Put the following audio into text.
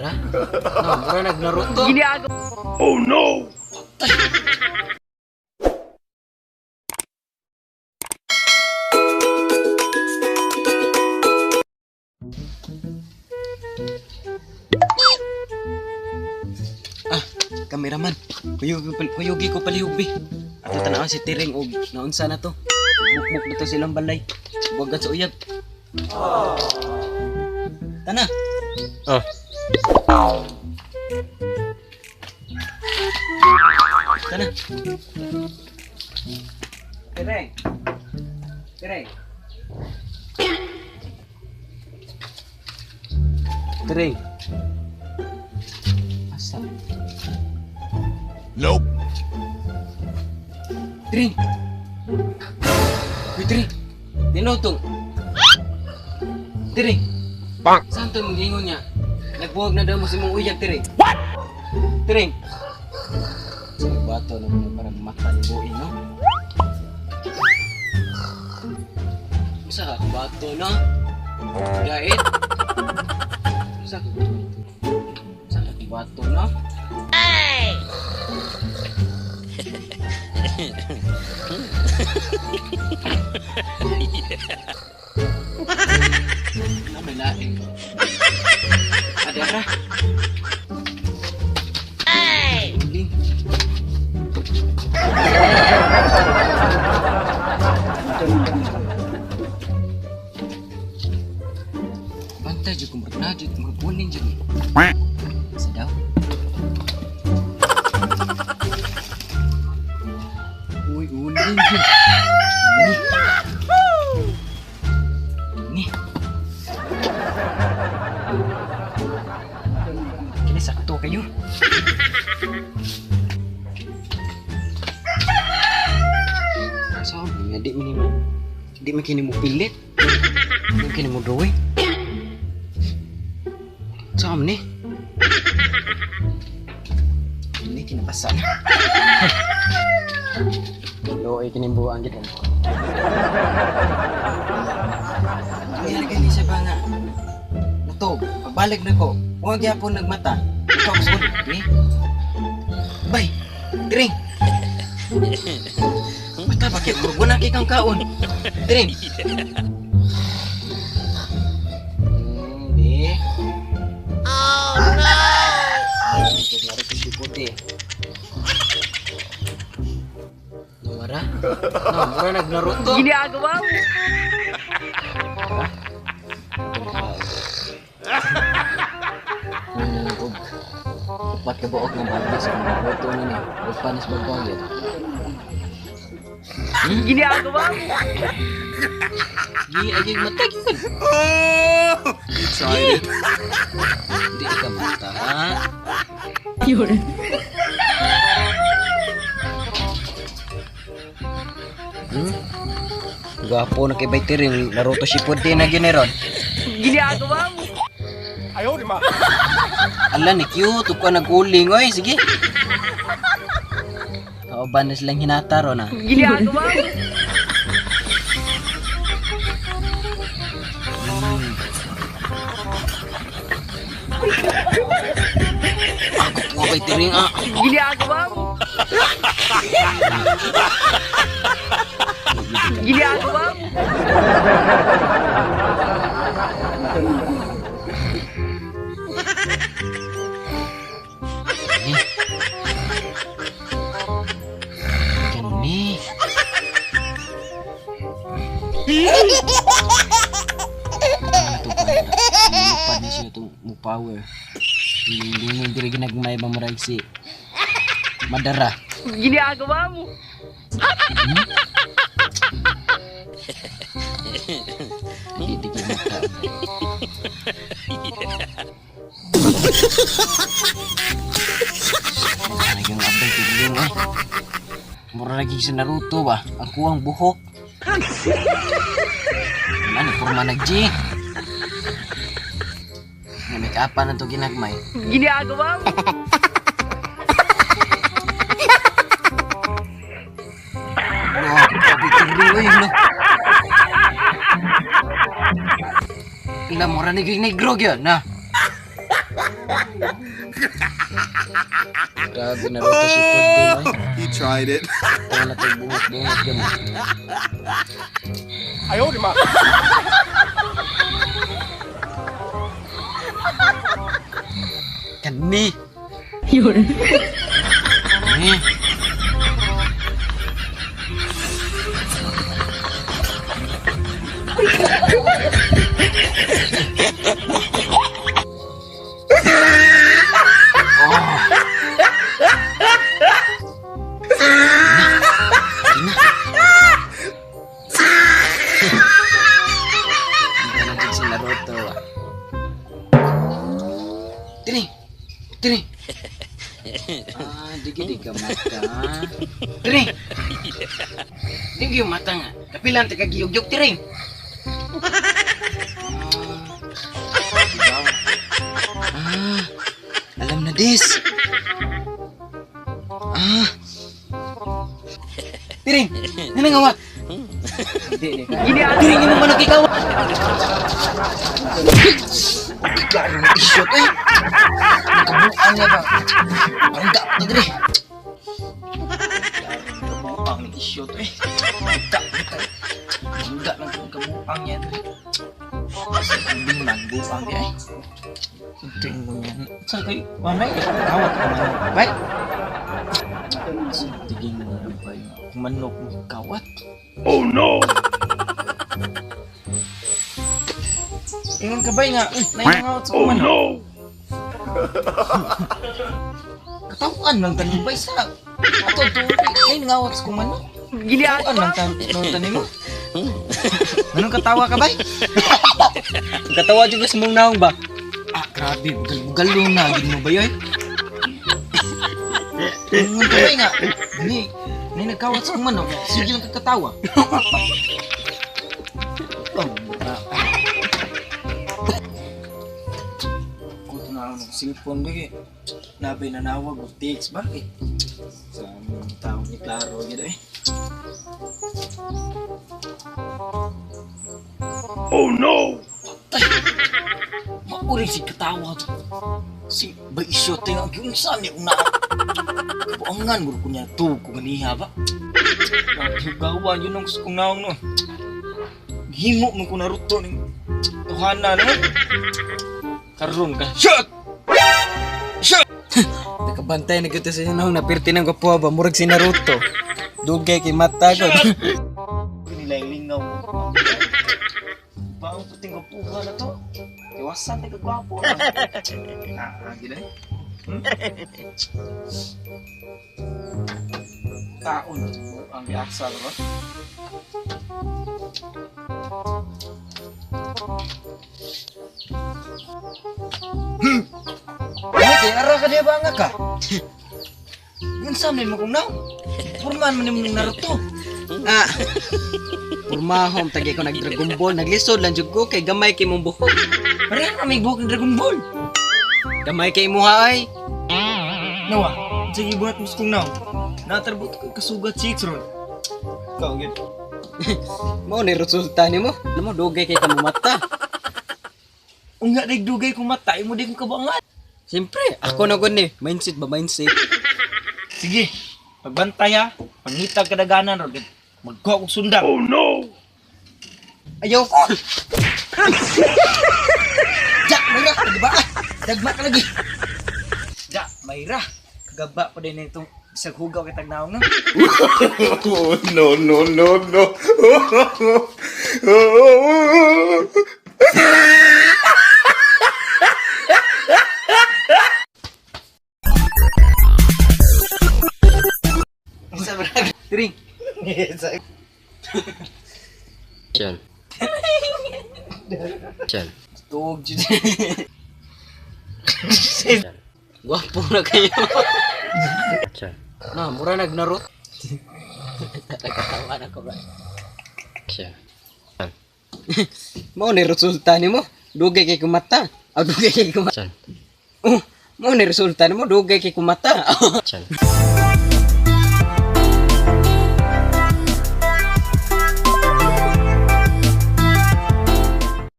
Mara? No, mura nag Naruto. Oh no! Ah, kameraman. Kuyugi ko palihog bi. Ato tan-awon si Tiring og naunsa na to. Mukmuk na to silang balay. Buwagan sa uyab. Tana. Oh. Tana. Tiring. Tiring. Tiring. Asa? Nope. Tiring. Uy, Tiring. Tinutong. Tiring. Bang! Saan to mong ingon niya? Nagbuwag na daw mo si mong uyab, Tiring. What? Tiring. Sa bato naman na parang mata ni Boy, no? Usa ka bato, no? Gait. Usa ka Usa ka bato, no? Ano may laing? Adara. Uling. Bantay jud kung na jud magkunin jud. Sa daw. Uy, uling jud. Ni. Ni. Kini sakto kayo. Sabi nga, di man mo, di man kini mo pilit. Di man kini mo drawing. Saan ni? Ini kinabasa na. Looy kini buang gid. Hindi gani siya ba nga? Nato, pagbalik na ko. Huwag gyapon nagmata. Ikaw ko eh. Bay, Tiring. Mata bakit murag wala kay kang kaon. Tiring. Hindi. Oh no. Naruto si Puti. Nawara? No, mura nag Naruto. Ginagawa mo. Upat ka buok ng bagay sa Naruto na ni. Ug panis bagbagit. Ginagawa mo. Di agig mata gyud. Oh! Excited. Di ka mata, ha? Yun. Gwapo na kay Bay Tiring, Naruto Shippuden na gyud ni ron. Ginagawa mo. Ayaw, di ma. Ala ni cute ug nag-uling oy, sige. Kauban na silang hinata ron ah. Ginagawa mo. Ako po kay Tiring ah. Ginagawa mo. Ginagawa mo. Ni. Kani. Ano to pa? Lupad na siya itong mo power. Hindi mo diri ginagmay ba murag si Madara. Ginagawa mo. Hindi di ko mata. Mura lagi ang abay tiring eh. Mura lagi sa Naruto ba? Ang kuwang buhok. Ano, purma nag-G. Nga make upan na to ginagmay. Ginagawa mo. Lo, abay tiring oy, lo. Ila, mura ni negro gyud na. Grabe na roto si Pudin ay. He tried it. Tawa na itong bungot-bungot gamit. 哎呦我的妈！ Kani! 有人， Kani! Hindi na dyan si Naruto ah. Tini! Tini! Ah, di di ka mata. Tini! Di gyud mata nga. Kapilan ta ka giyugyug tiri. Ah, alam na dis. Ah. Tiring, nanangawat. Di, di. Tiring, imong manok ikaw. Klaro ng isyot eh. Nakabuan niya ba? Bangga na dire. Kabuang ng isyot eh. Bangga na tayo. Bangga lang kung kabuang niya dire. Sa kambing man, buang niya eh. Tingin mo niya. Sa kay, mamay, kawat ka man. Bay! Tingin mo na ba yung manok mo kawat? Oh no! Ingon ka ba nga? Naingawat sa Oh manok. no! Katawan lang tanin ba isa? Ato, to, ay, ngawat sa kumano. Katawan lang tanin mo. Anong katawa ka bay? Katawa juga sa mong naong ba? Ah, grabe. Bugal-bugal na. Gin mo ba yun? Ingon ka bay nga? Ni, ni nagkawat sa kumano. Sige lang katawa. Oh, Kuto na ako ng cellphone ba eh. Nabay nanawag o text ba eh. Sa mga tao ni Claro gid eh. Oh no! Mauri si katawa to. Si ba isyo te nga giunsa ni una. Kabuangan mo ko niya to ko ganiha ba. Gawa yun ang kung naong no. Himo mo ko Naruto ning tuhana no. Karon ka. Shot! Shot! Nakabantay na gyud sa naong napirti ng gwapo ba murag si Naruto. Dugay kay mata ko. Nilang lingaw. Baong puting gwapuha na to. Iwasan na kagwapo. Ah, gila eh. Taon ang giaksa ba? Ay, kay ara ka diya ba nga ka? Unsa man mo kung naw? Purman man nimo Naruto. Ah. Purmahom tagi ko nag Dragon Ball, naglisod lang jud ko kay gamay kay mong buhok. Pareha na may buhok ng Dragon Ball. Gamay kay imuha ay. Nawa, sige buhat mo kung naw. Natarbot ko kasugat si X-Ron. Ikaw, gid. Mao ni resulta nimo. Alam mo dugay kay kamumata. Unga dig dugay kong mata, imo di kong kabangan. Siyempre, ako na gud ni. Mindset ba mindset? Sige, pagbantay ha. Pangitag kadaganan ron. Magkuha kong sundang. Oh no! Ayaw ko. Ja, Mayra, di ba? Dagma ka lagi. Ja, Mayra. Kagaba pa din na itong bisag hugaw kay tagnaong no. Oh no no no no! Sa brag. Tring. Chan. Chan. Tug jud. Gwapo na kayo. Chan. Na, mura nagnarot. Nagkatawa na ko ba? Chan. Mao ni resulta nimo. Dugay kay kumata. Aw dugay kay kumata. Chan. Oh, mao ni resulta nimo dugay kay kumata. Chan.